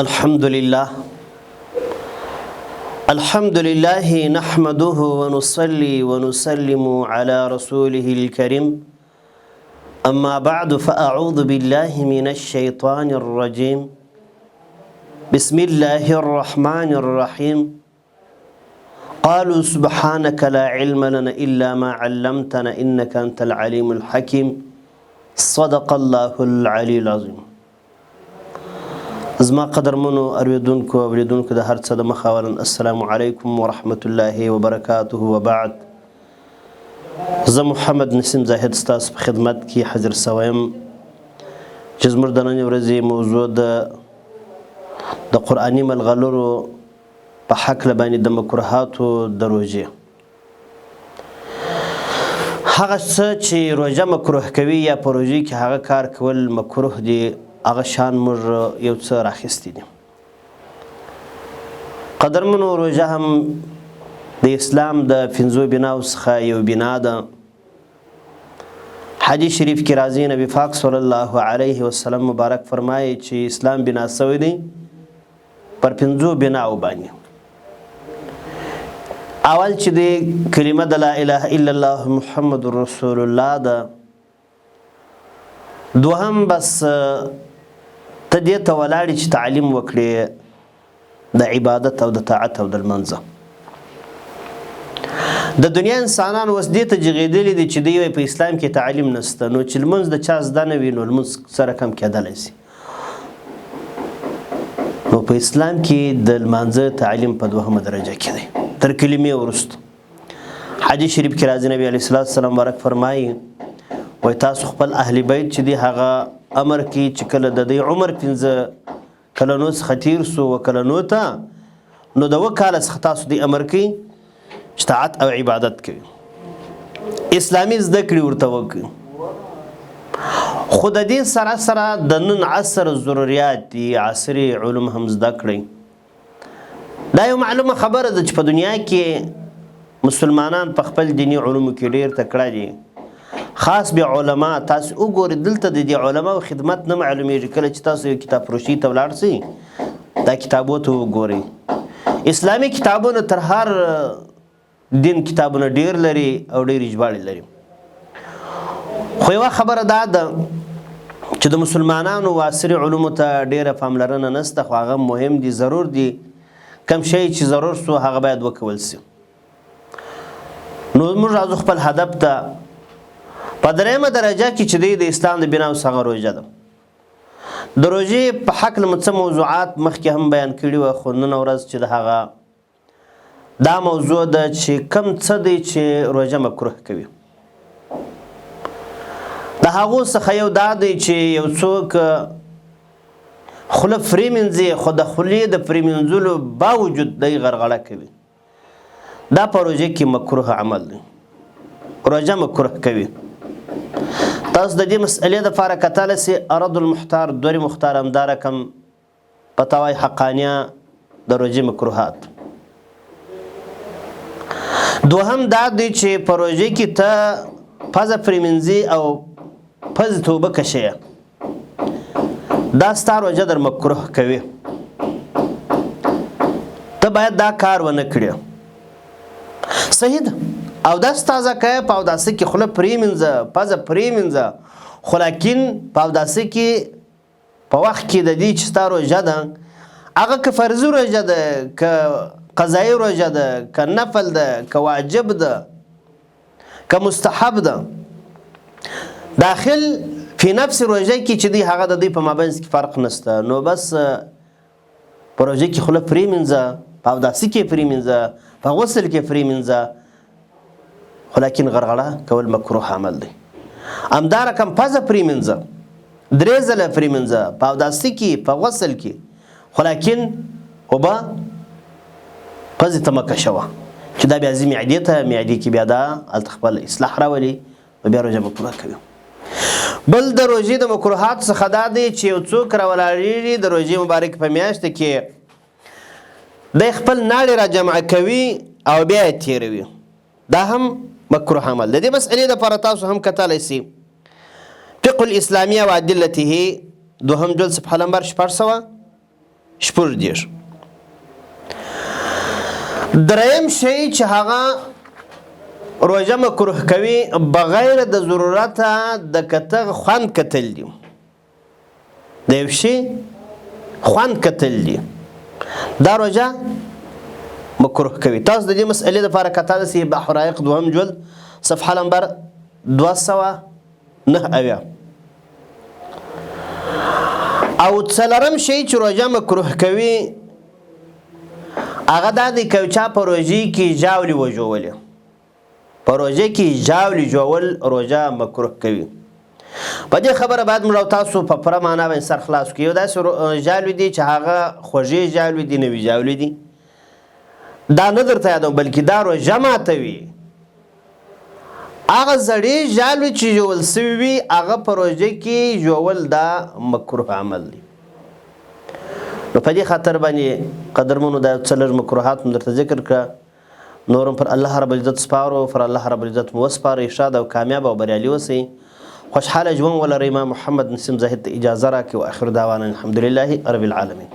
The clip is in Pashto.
الحمد لله الحمد لله نحمده ونصلي ونسلم على رسوله الكريم أما بعد فأعوذ بالله من الشيطان الرجيم بسم الله الرحمن الرحيم قالوا سبحانك لا علم لنا إلا ما علمتنا إنك أنت العليم الحكيم صدق الله العلي العظيم زما قدرمنو اورېدونکو اورېدونکو د هر څه د مخه اولا السلام علیکم ورحمت الله وبرکاته وبعد زه محمد نسیم زاهد ستاسو په خدمت کې حاضر سوی یم چې زموږ د ننې ورځې موضوع د قرآني ملغلرو په هکله باندې د مکروهاتو د روژې هغه څه چې روژه مکروه کوي یا په روژې کې هغه کار کول مکروه دي، هغه شان موږ یو څه راخیستي دي. قدرمنو، روژه هم د اسلام د پنځو بناو څخه یو بنا ده. حدیث شریف کې راځي، نبی پاک صلی الله علیه وسلم مبارک فرمایي چې اسلام بنا شوی دی پر پنځو بناو باندې. اول چې دی کلمه د لا اله الا الله محمد رسول الله ده. دوهم بس ته دې ته ولاړې چې تعلیم وکړې د عبادت او د طاعت او د لمانځه. د دنیا انسانان اوس دې ته جغېدلي دي چې دوی په اسلام کې تعلیم نشته، نو چې لمونځ د چا زده نه وي نو لمونځ سره کم کېدلی شي. نو په اسلام کې د لمانځه تعلیم په دوهمه درجه کې دی تر کلمې وروسته. حدیث شریف کې راځي، نبی علیه الصلاة والسلام مبارک فرمایي، وایي تاسو خپل اهل بیت چې دی هغه امر کوي چې کله د دوی عمر 5 کلنو څخه تیر سو و کلنو ته، نو د 7 کاله څخه تاسو دی امر کوي چې طاعت او عبادت کوي، اسلامي زده کړې ورته وکړي. خو د دې سره سره د نن عصر ضروریات دي، عصري علوم هم زده کړئ. دا یو معلومه خبره ده چې په دنیا کې مسلمانان په خپل دیني علومو کې ډیر تکړه دي، خاص بیا علما. تاسو وګورئ دلته د دې علماو خدمت نه معلومیږي. کله چې تاسو یو کتاب فروشي ته ولاړ سئ، دا کتابو ته وګورئ، اسلامي کتابونه تر هر دین کتابونه ډیر لري او ډېرې ژباړې لري. خو یوه خبره دا ده چې د مسلمانانو عصري علومو ته ډېره پاملرنه نشته، خو هغه مهم دي، ضرور دي. کم شی چې ضرور سو هغه باید وکول سي. نو موږ راځو خپل هدف ته. په درېیمه درجه کې چې دی د اسلام د بنا اوس هغه روژه ده. د روژې په هکله مو څه موضوعات مخکې هم بیان کړي وه، خو نن ورځ چې د هغه دا موضوع ده چې کم څه دی چې روژه مکروه کوي. د هغو څخه یو دا دی چې یو څوک خوله پرېمنځي، خو د خولې د پرېمنځلو باوجود دی غرغړه کوي، دا په روژه کې مکروه عمل دی، روژه مکروه کوي. تاسو د دې مسئلې دپاره کتلی سئ ارد المختار دوري مختار همدا رقم فتاوی حقانیه د روژې مکروهات. دوهم دا دی چې په روژه کې ته پزه پرېمنځي او پزې ته اوبه کشې، دا ستا روژه در مکروه کوي، ته باید دا کار ونه کړې. صحیح ده، اودس تازه کوې، په اوداسه کې خوله پرېمنځه، پزه پرېمنځه، خو لاکن په اوداسه کې په وخت کې د دې چې ستا روژه ده، هغه که فرضي روژه ده، که قضایي روژه ده، که نفل ده، که واجب ده، که مستحب ده، داخل فی نفس روژه کې چې دی هغه د دوی په مابینځ کې فرق نشته. نو بس په روژه کې خوله پرېمنځه، په اوداسي کې پرېمنځه، په غسل کې پرېمنځه، خو لاکن غرغړه کول مکروه عمل دی. همدا رقم پزه پرېمنځه، 3 ځله پرېمنځه، په اوداسي کې، په غسل کې، خو لاکن اوبه پزې ته مه کشوه چې دا بیا ځي معدې ته، معدې کې بیا دا هلته خپل اصلاح راولي، نو بیا روژه مکروه کوي. بل د روژې د مکروهات څخه دا دی چې یو څوک راولاړېږي د روژې مبارک په میاشت کې، دی خپل ناړې را جمع کوي او بیا یې تېروي، دا هم مکروه عمل. د دې مسئلې دپاره تاسو هم کتلی سئ فقه الاسلامیه و ادلته دوهم جلد صفحه نمبر 600. 36. دریم شی چې هغه روژه مکروه کوي، بغیر د ضرورته د کتغ خوند کتل دي، د یو شي خوند کتل دي، دا روژه مکروه کوي. تاسو د دې مسئلې لپاره کتلی سئ بحر رایق دوهم جلد صفحه نمبر 279. او څلورم شی چې روژه مکروه کوي هغه دا دی که یو چا په روژې کې ژاولې وژوولې، په روژه کې ژاولې ژوول روژه مکروه کوي. په دې خبره باید موږ او تاسو په پوره معنا باندې سر خلاص کړو. یو داسې ژاولې دي چې هغه خوږې ژاولې دي، نوې ژاولې دي، دا نه درته یادوم، بلکې دا روژه ماتوي. هغه زړې ژاولې چې ژوول سوي وي هغه په روژه کې ژوول دا مکروه عمل دی. نو په دې خاطر باندې قدرمنو دا یو څه لږ مکروهات مو درته ذکر کړه. نورم پر الله رب العزت سپارو، پر الله رب العزت مو وسپارئ، ښاد او کامیاب او بریالي اوسئ، خوشحاله ژوند ولرئ. ما محمد نسیم زاهد ته اجازه راکړئ. واخر دعوانا الحمدلله رب العالمین.